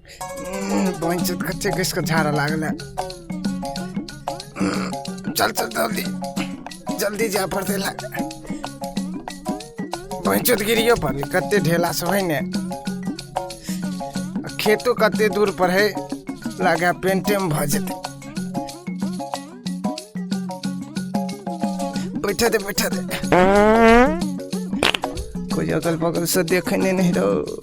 बहिन कते घसि कऽ झाड़ऽ लागल है। चल चल जल्दी जल्दी जाय पड़तै ला बहिन गिरियो पड़लै, कते ढेला सब है ने, आ खेतो कते दूर पर है, लागे पेंटे में भऽ जेतै। बैठा दे बैठा दे, कोई अगल बगल से देखे नहीं, नहीं रहो।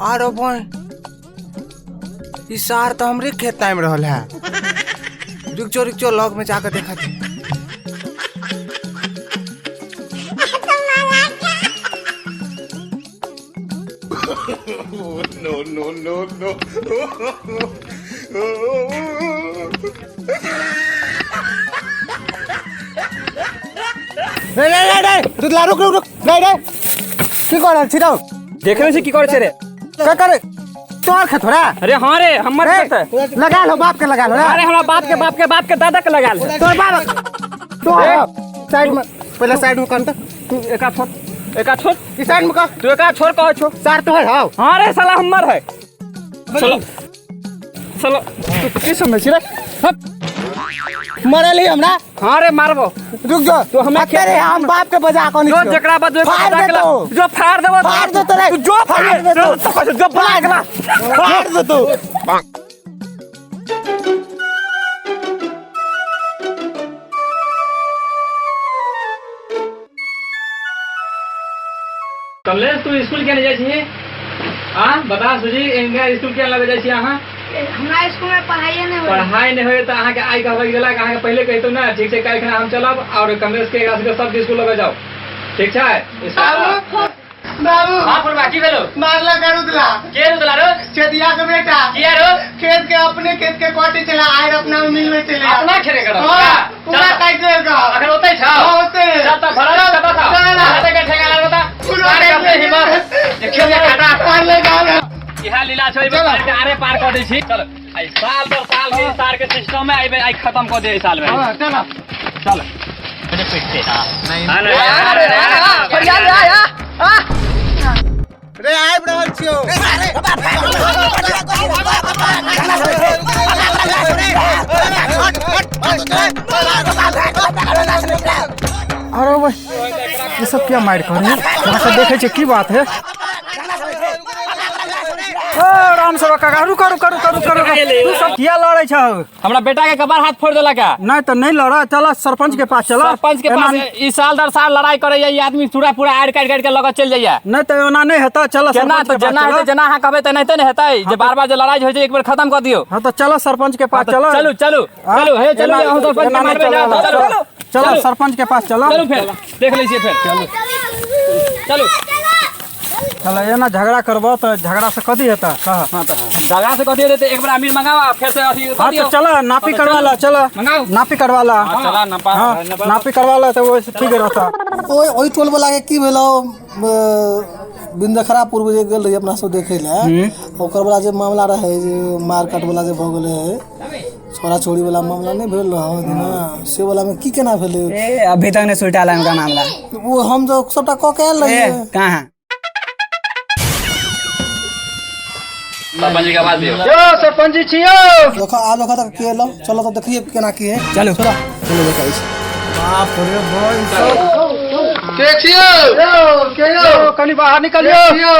आरो बहन, ई सार तो हमरे खेत आबि रहल है। रुक जो रुक जो, लग में जाकर देखा दे। No, no, no, no. रे रे रे रे, रुदला, रुक रुक रुक, रे रे, की कर रहल छी रौ? देखे छी की करे छै रे? का करे? तोहर खेत हो रे? अरे हाँ रे, हमर रे, खेत है। लगा लो बाप के, लगा लो रे। अरे हमरा बाप के बाप के बाप के दादा के लगा ले। तोहर बाप तोहर साइड में, पहले साइड में कर तो। तू एका छोड़, एका छोड़। ई साइड में कर। तू एका छोड़ कहै छो। सार तोहर हौ। हाँ रे साला हमर है। चलो चलो, तू की समझ छी रे? हट। मरल ही हमरा। हाँ रे मारबो। रुक जो। तू हमें अरे रे, हम बाप के बजा कोनी जो छियो। जकरा बाद जो फाड़ बजा के ला। देतो। जो फाड़ देबो। फाड़ देतो रे। तू जो फाड़ फाड़ देतो। तो कहै छो, जो बजा के ला। फाड़ देतो। कमलेश, तू स्कूल किया नहीं जाइ छी? आ बता सुजी, इनका स्कूल किया लगे जाइ छी अहाँ? हमरा स्कूल में पढ़ाई नहीं होय। पढ़ाई नहीं होय त अहाँ के आइ कहबै गेला, अहाँ के पहिले कहितो ना। ठीक छै, काल्हि खना हम चलब और कमलेश के एकरा सबके सब स्कूल लगे जाओ। ठीक छै? बाबू, बाबू। हाँ, फुलबा, की भेलो? मारला का रुदला। के रुदला रो? छेदिया के बेटा। किया रो? खेत के, अपने खेत के कटी चला आए, अपना में मिलवे चले। अपना खेत के कटल? हाँ, चल। पूरा काट देल का। अखन ओतै छौ? हाँ, ओतै। चल त भरा चल त बता। चल। भरा के ठेंगा लाल बता। पूरा पार काट करते देल। हिम्मत। जे खेत के काटा। मारले का रे। इहा लीला छै, चल। पार के आरे पार कऽ दै छी। चल, आइ साल दर साल के सार के सिस्टम में आइ आइ खत्म कऽ दे साल में। हाँ, चल। चल। नहीं। हाँ, रे आबि रहल छियौ। अरे भाई, ये सब क्या मार कर रहे हैं? यहाँ से देखे छे की बात है? ओ राम सेवक काका, रुको रुको रुको रुको रुको, तू सब किया लड़े छौ? हमरा बेटा के कपार हाथ फोड़ देलक है। नहीं तो नहीं लड़ा, चला सरपंच के पास चला। सरपंच के पास ई साल दर साल लड़ाई करे ई आदमी, पूरा पूरा आड़ काट काट के लगत चल जाइए। नहीं तो ओना नहीं हेता, चला केना सरपंच तो के पास जेना चला। हेतै, जेना अहाँ कहबै तेनाहिते ने हेतै। जे बार बार जे लड़ाई होइ छै, एक बेर खत्म कऽ दियौ। हाँ तो चलो सरपंच के पास हाँ तो चलो। चलू चलू हाँ? चलू, हे चलू, एना अहाँ सरपंच के एना नहीं मारबै ना, चला, चलू, चलो, चलो, चलू। सरपंच के पास चलो। चलू फेर देख लै छियै फेर। चलू चलू चलो, एना झगड़ा करबो तो झगड़ा से कथी हेता कह? हाँ तो झगड़ा से कथी हेतै? एक बेर अमीर मंगाओ आ फेर से अथी कऽ हाँ तो दियौ। चलो नापी हाँ तो करवा ला, चलो मंगाओ। नापी करवा ला। हाँ, चला, नापा, हाँ, नापा। नापी करवा ला तो वो ठीक रहता। ओहि ओहि टोल वाला के की भेलौ, बिंदखरापुर जे गेल रही अपना सब देखै लए, ओकर वाला जे मामला रहै, जे मारकाट वाला जे भऽ गेलै है, छोरा छोरी वाला मामला नहि भेल रहै ओहि दिना, से वाला मे की केना भेलै? ए अभी तक नहीं सुलटाला उनका मामला। ओ हम तऽ सबटा कऽ के आयल ए रहियै। कहाँ? सरपंच जी के आवाज दियौ। यो सरपंच जी छियो। देखो आब देखो तक के एलौ, चलो तऽ देखिए केना की है। चलो। चलो चलो देखै छी। बाप रे भाई सब। के छियौ? यो के यो कनी बाहर निकलियो। छियौ?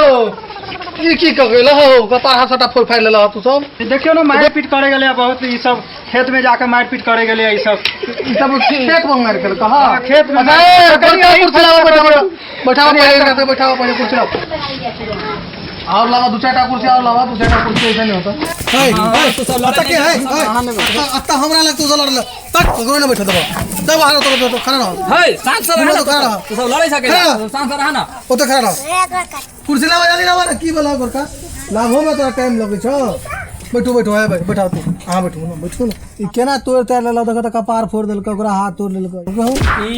ई की कऽ गेल हौ? कपार हाथ सबटा फोड़ फाड़ि लेलह तू सब। देखियो ना मारपीट करे गेलै बहुत, ई सब खेत में जाके मारपीट करे गेलै ई सब। ई सब खेत में मारि केलक? हाँ, खेत में। अच्छा, ए, कनी बैठाओ अहीं कुर्सी लाबो, फैसला बैठाओ, करियौ। बैठाओ, कनी पहिले अहीं एकरा से बैठाओ, पहिले कुर्सी लाओ। और लावा दू चारिटा कुर्सी, और लावा दू चारिटा कुर्सी, ऐसे नहीं होता। है, है, अतः के है, है, अतः हमरा लग तू सब लड़ल तक ककरो नहि बैठो देबो। तब बाहर तो तो खड़ा रहो। हे शांत से रह ना, तू खड़ा रह। तू सब लड़ै सकै हाँ। शांत से रह ना। ओतऽ खड़ा रहो। कुर्सी लावा, जल्दी लावा। की भेलौ गोरका? लाभो में तोरा टाइम लगै छौ? बैठू बैठू है भाई, बैठाओ तू। अहाँ बैठू ने, बैठू ने। ई केना तोड़ ताड़ लेलक? देखऽ तऽ कपार फोड़ि देलकै ओकरा, हाथ तोड़ि लेलकै। कहू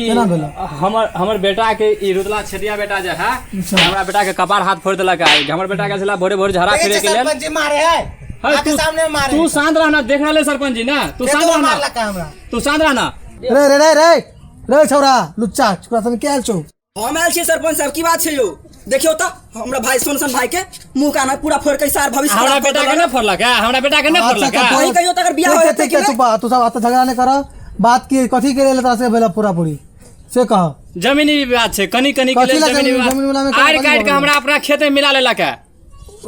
केना भेल? हमर हमर बेटा के ई रुदला छेदिया बेटा जे है, हमरा बेटा के कपार हाथ फोड़ देलक है। हमर बेटा के छला भोरे भोरे झड़ा फिरे के लेल। सरपंच जी मारे है। है, आके सामने मारे। तू शांत रहना, देख रहले सरपंच जी ना। तू शांत रहना, मारलक हमरा। तू शांत रहना। रे रे रे रे रे छौड़ा लुच्चा, तोरा संग के आयल छौ? हम आयल छियै सरपंच साहब, की बात छै यौ? देखियौ तऽ हमरा भाई सोनसन भाई के मुंह कान पूरा फोड़ के सार भविष्य हमरा खराब कऽ बेटा के देलक। नहीं फोड़लक है, हमरा बेटा के नहीं फोड़लक है। वही कहियौ तऽ अगर बियाह ठीक छै, होय ठीक छै, चुप रह, तू सब एते झगड़ा नहि कर। बात की कथी के लेल तोरा से भेल पूरा पूरी से कह। जमीनी विवाद छै, कनी कनी के कथी लेल ला जमीनी जमीन- जमीन वाला में विवाद। आड़ कथी काटि के भऽ गेलै? हमरा अपना खेत में मिला लेलक है।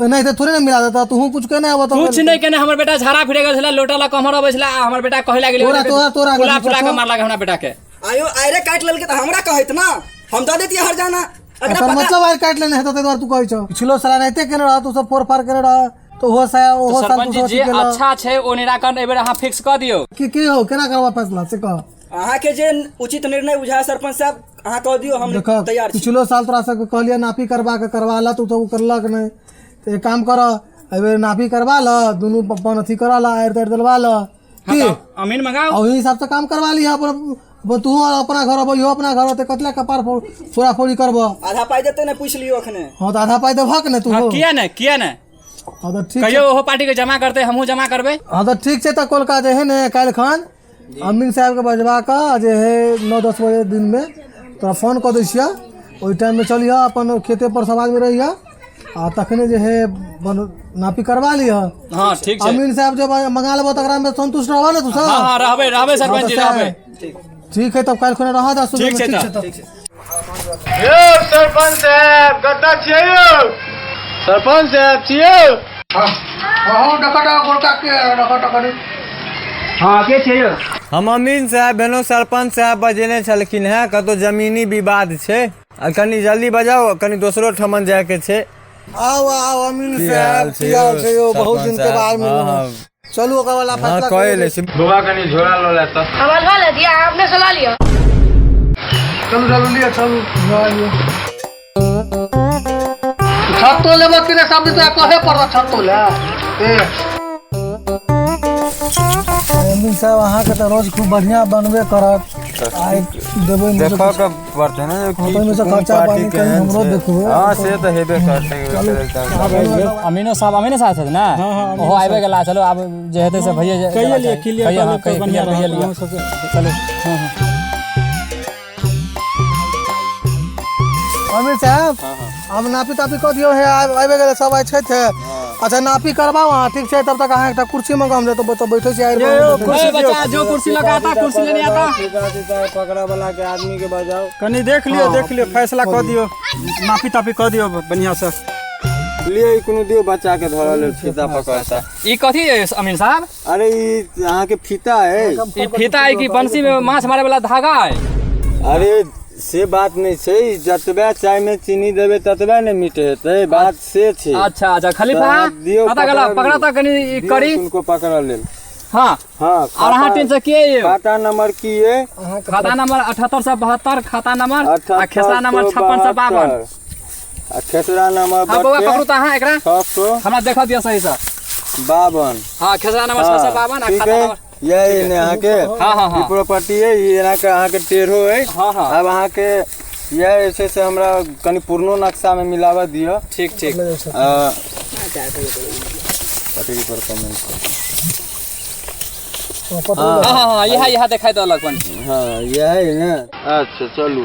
एनाहिते थोड़े ने मिला देता, तूहू कुछ केने आबऽ तऽ। कुछ नहीं केने, हमर बेटा झाड़ा फिरे गेल छलै, लोटा लऽ कऽ हमर अबै छलै आ हमर बेटा कहै लागल तोरा- तोरा- तोरा फुला कथी फुला के छौ? मारलक हमरा बेटा के। आयो आयरे काटि लेलकै तऽ हमरा कहैत ना, हम दऽ दैतियै हरजाना। एकरा तोहर पता मतलब आइ काटि लेने हेतौ, ताहि दुआरे तू कहै छौ। पिछलो साल एनाहिते केने रह, तू सब फोड़ फाड़ केने रह तऽ ओहो साल ओहो साल सरपंच तू जी सब जे अथी केलह। अच्छा छै ओ निराकरण एहि बेर अहाँ फिक्स कऽ दियौ। की की हौ, केना करबा फैसला से कह। अहाँके जे उचित निर्णय बुझाय सरपंच साहब, अहाँ कह दियौ, हम देखऽ तैयार छी। पिछलो साल तोरा सबके कहलियै नापी करबा के करबा ल, तू तऽ ओ करलक नहि। तऽ एक काम कर, एहिबेर नापी करबा ल, दुनू अपन अथी करा ल, आड़ि ताड़ि दिलवा ल की अमीन मंगाओ। आ ओहि हिसाबसँ काम करबा लिह अपन अपन। तूहो अपना घर अबै, इहो अपना घर अतै, कथी लए कपार फोड़ा फोड़ी करबह? आधा पाइ देतै ने, पूछि लियौ अखने। हँ तऽ आधा पाइ देबहक ने तू? हाँ, किया नहि, किया नहि। हँ तऽ ठीक। कहियो ओहो पार्टी के जमा करतै, हमहूँ जमा करबै। हँ तऽ ठीक छै, तऽ कोलका जे है ने काल्हि खन अमीन साहेबके बजबा कऽ जे है 9-10 बजे दिनमे तोरा फोन कऽ दै छियऽ। ओहि टाइममे चलिहऽ, अपन खेते पर सब आदमी रहिहऽ आ तखने जे है अपन नापी करबा लिहऽ। हाँ ठीक छै। अमीन साहेब जब मंगा लेबऽ तकरामे संतुष्ट रहबऽ ने तू सब? हाँ हाँ, रहबै रहबै सरपंच जी, रहबै। ठीक है, तब काल्हि खुना रहऽ दऽ सुबहमे। ठीक छै। ठीक तऽ। छै तब। यौ सरपंच साहब, कतऽ छियै यौ? सरपंच साहब छियै? हाँ, डका डका गोलका के डका डका। हाँ, के छियै यौ? हम अमीन साहब भेलहुँ, सरपंच साहब बजेने छलखिन हेँ, कतहु जमीनी विवाद छै आ कनि जल्दी बजाउ, कनि दोसरो ठमन जायके छै। आउ आउ अमीन की साहब, हाल छै की हाल यौ, छै यौ? बहुत सरपंच दिन के साहब? बाद मिललहुँ। हाँ। चलू ओकर वाला हाँ फैसला कए कऽ लै छी। बौआ, कनि झोरा लऽ ले तऽ। हम लऽ लेतियै, अहाँ अपने से लऽ लिअ। चलू चलू, लिअ, चलू लऽ लिअ। छत्तो लेबऽ कि नहि? सब तोरा कहे पड़त छत्तो ले ए। अमीन साहब, अहाँके तऽ रोज खूब बढ़िआँ बनबे करत, आइ देबै ने। देखऽ के पड़तै ने जे हाँ, की तऽ ओहिमे से कोन खर्चा पार्टी पानी कनि केहन हमरो छै। देखबै। हाँ से तऽ हेबे करतै। अमीनो साहब, अमीने साहब छथि ने? ओहो आबि गेला। चलो आब जे हेतै से भैये कहिए लिअ, क्लियर कहिए, कऽ हाँ, लेब तऽ कहिए, बढ़िआँ क्लियर कहिए रहत लिअ। अहाँ सबके। चलू, हाँ हाँ। अमीर साहब, अब नापी तापी कऽ दियौ। हे आबि गेलै सब, आइ छथि। अच्छा, नापी करबाउ अहाँ, ठीक छै? तब तक अहाँ एकटा कुर्सी मंगाउ, हम तऽ बैठै छी आड़ि पर। ए बच्चा, जो कुर्सी लगा आता, कुर्सी लेने आता। पकड़ा वाला के आदमी के बजाओ। कनि देख लियौ, देख लियौ, फैसला कऽ दियौ, नापी तापी कऽ दियौ बढ़िआँसँ। लिअ, ई कोनो दियौ बच्चा के धरऽ लेल, फीता पकड़ता। ई कथी है अमीन साहब? अरे ई अहाँके फीता है। ई फीता है कि बंसी में माछ मारे वाला धागा है? अरे से बात नहि छै, ई जतबे चाय में चीनी देबै ततबे ने मीठ हेतै, बात से छै। अच्छा अच्छा, खलीफा। तऽ अहाँ दियौ। पता गेला। पकड़ पकड़ा लियौ। तऽ कनि ई दियौ करी। हुनको पकड़ऽ लेल। हाँ। हाँ। और अहाँ टेंशन के यौ? खाता नंबर की है? खाता नंबर 7872 खाता नंबर आ खेसरा नंबर 5652। आ खेसरा नंबर हाँ बौआ, पकड़ू तऽ अहाँ एकरा। 652। हमरा देखऽ दिअ सही से। हाँ, खेसरा नंबर 652 आ ठीक खाता है। नंबर यही ने अहाँके हाँ हाँ हाँ। ई प्रॉपर्टी है, ई एना के अहाँके टेढ़ो है। हाँ हाँ। आब अहाँके इएह जे छै से हमरा कनि पुरनो नक्शामे मिलाबऽ दिअ। ठीक ठीक। आ, पटरी पर कमेंट। हाँ हाँ हाँ, इएह इएह देखाइ देलक अपन। हाँ, इएह है ने। अच्छा चलू,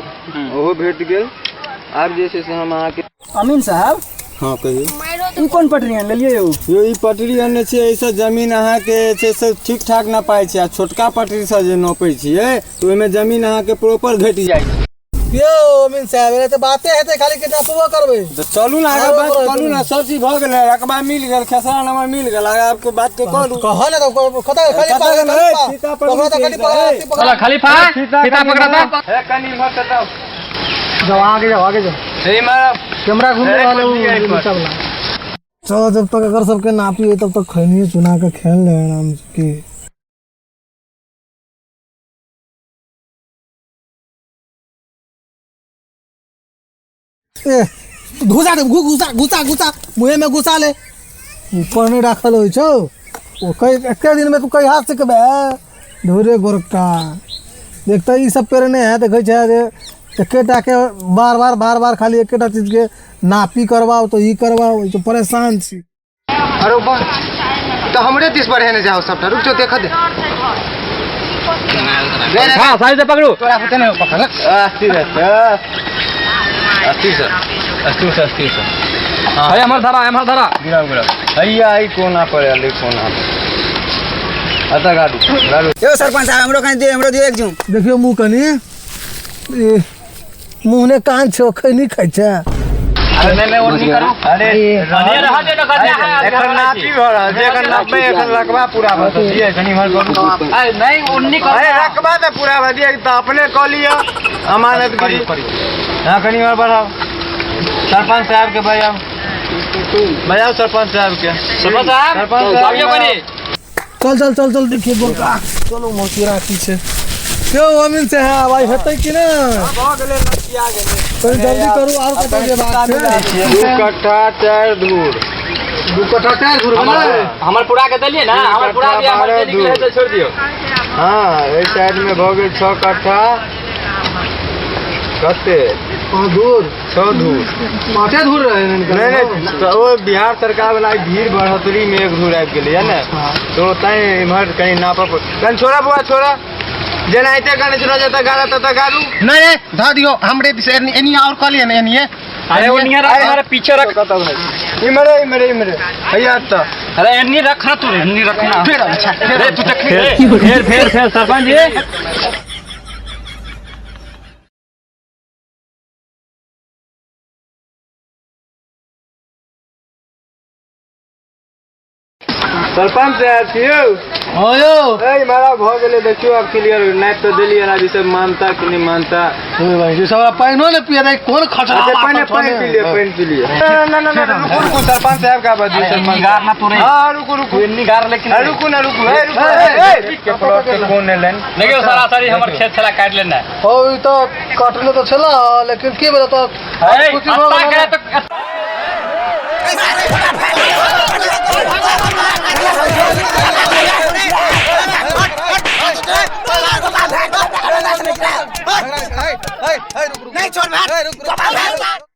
ओहो भेट गेल। आब जे छै से हम अहाँके अमीन साहब। हाँ, कहियौ। ई कोन पटरी आनि लेलियै यौ? यौ, ई पटरी अनने छियै, एहिसँ जमीन अहाँके जे छै से ठीक ठाक नपाइ छै आ छोटका पटरीसँ जे नोपै छियै तऽ ओहिमे जमीन अहाँके प्रोपर घटि जाइ छै। यौ अमीन साहब, एना तऽ बाते हेतै खाली कि नापबो करबै? तऽ चलू ने आगाँ, बात करू ने। सब चीज भऽ गेलै, रकबा मिल गेल, खेसरा नंबर मिल गेल, आगाँ आपके बात के करू। कह ने तऽ कतऽ खाली कतऽ पकड़, गेलै? खाली फीता पर पकड़ तऽ खाली पकड़, ए, पकड़। चलो खलीफा, फीता पकड़ा था। हे, कनि इम्हर से जाउ। जाओ आगे, जाओ आगे, जाओ। हे मारब। कैमरा घूम रहल है उ एक पर। नीचा वाला। चलो, जब तक अगर सबके नापी है तब तक खैनी चुना के खेल ले आराम से की। ए घुसा दे, घुसा घुसा घुसा, मुँहे में घुसा ले, ऊपर नहीं राखल होइ छौ। ओ कई एके दिनमे तू कहिया सिखबे धुरे गोरका देखते ई सब पेरने है देखै छै जे एकेटाके बार बार बार बार खाली एकेटा चीजके नापी करवाओ तऽ ई करवाओ ई तऽ परेशान छी। अरे बा तो हमरे दिस बढ़ेने जाओ सबटा, रुक जो देख दे। हाँ साइड से पकड़ू। तोरा होते नहीं पकड़। अस्थिर है, अस्थिर से, अस्थिर से, अस्थिर से। हाँ हमार धरा, हमार धरा। गिराओ गिराओ। हैया आई कोना पर आले कोना पर। अता गाडू गाडू। यो सरपंच साहब हमरो कनी दियो, हमरो दियो एक जूम। देखियो मुँह कनी ए मुँह ने कान छो खैनी खाइ छै। अरे नहीं नहीं वो नहीं करू। अरे अरे रहा दे ना करना है। एखन नापी भऽ रहल छै, एखन नापबै, एखन रकबा पूरा भऽ जेतै। कनी इम्हर करू। अरे नहीं उन्नी करू। अरे रकबा तऽ पूरा भऽ दिअ तऽ अपने कऽ लिअ अमानत गिरी। हाँ कनी इम्हर बढ़ाउ। सरपंच साहब के बजाउ, बजाउ सरपंच साहब के। सरपंच साहब सरपंच साहब आबियो कनी। चल चल चल चल देखिए गोरका चलो मोती राखी छै। क्यों अमीन से है भाई हेतै कि ना? कनी जल्दी करू आर कतऽ जेबाक छै। 2 कट्ठा 4 धूर। 2 कट्ठा 4 धूर भेलै। हमर पूरा के देलियै ना, हमर पूरा दिया, हमर जे निकले से छोड़ दियौ। हाँ एहि साइड में भऽ गेल 6 कट्ठा। कते? 5 धूर। 6 धूर। 5 धूर रहे नहीं नहीं तो ओ बिहार सरकार वाला भीड़ बढ़ोतरी में 1 धूर आबि गेलै ने, तो तैं इम्हर कहीं नापऽ पड़। कनि छोड़ा बुआ छोड़ा, जेनाहिते कनि छोड़ा जतऽ गाड़ा ततऽ गाड़ू। नहीं नहीं धऽ दियौ हमरे दिस, एनी और कऽ लिअ ने एनिये। अरे वो नियर रख, हमारे पीछे रख। इम्हरे इम्हरे इम्हरे हैया तऽ। अरे एनी रखना तू, एनी रखना। फेर अच्छा अरे तू देख फेर फेर फेर सरपंच जी। सरपंच साहब छियौ? हाँ यौ। ए मारा भऽ गेलै, देखियौ आब क्लियर नापि तऽ देलियै, आब ई सब मानता कि नहि मानता। भाई सब पानिओ नहि पिए कोन खचरा। अच्छा पानि पानि पी लिअ, पानि पी लिअ। ना ना ना रुकू रुकू सरपंच साहब का बजियौ सरपंच। गार ना तोरे। हाँ रुकू रुकू। एनी गार लेकिन। रुकू ना रुकू। ए रुकू ए के प्लॉट के कोन एलनि? देखियौ सरासरी हमर खेत छला काटि लेने। हो ई तऽ काटले तऽ छला, लेकिन की भेलै तऽ खुशी भऽ गेलै तऽ। नहीं छोड़।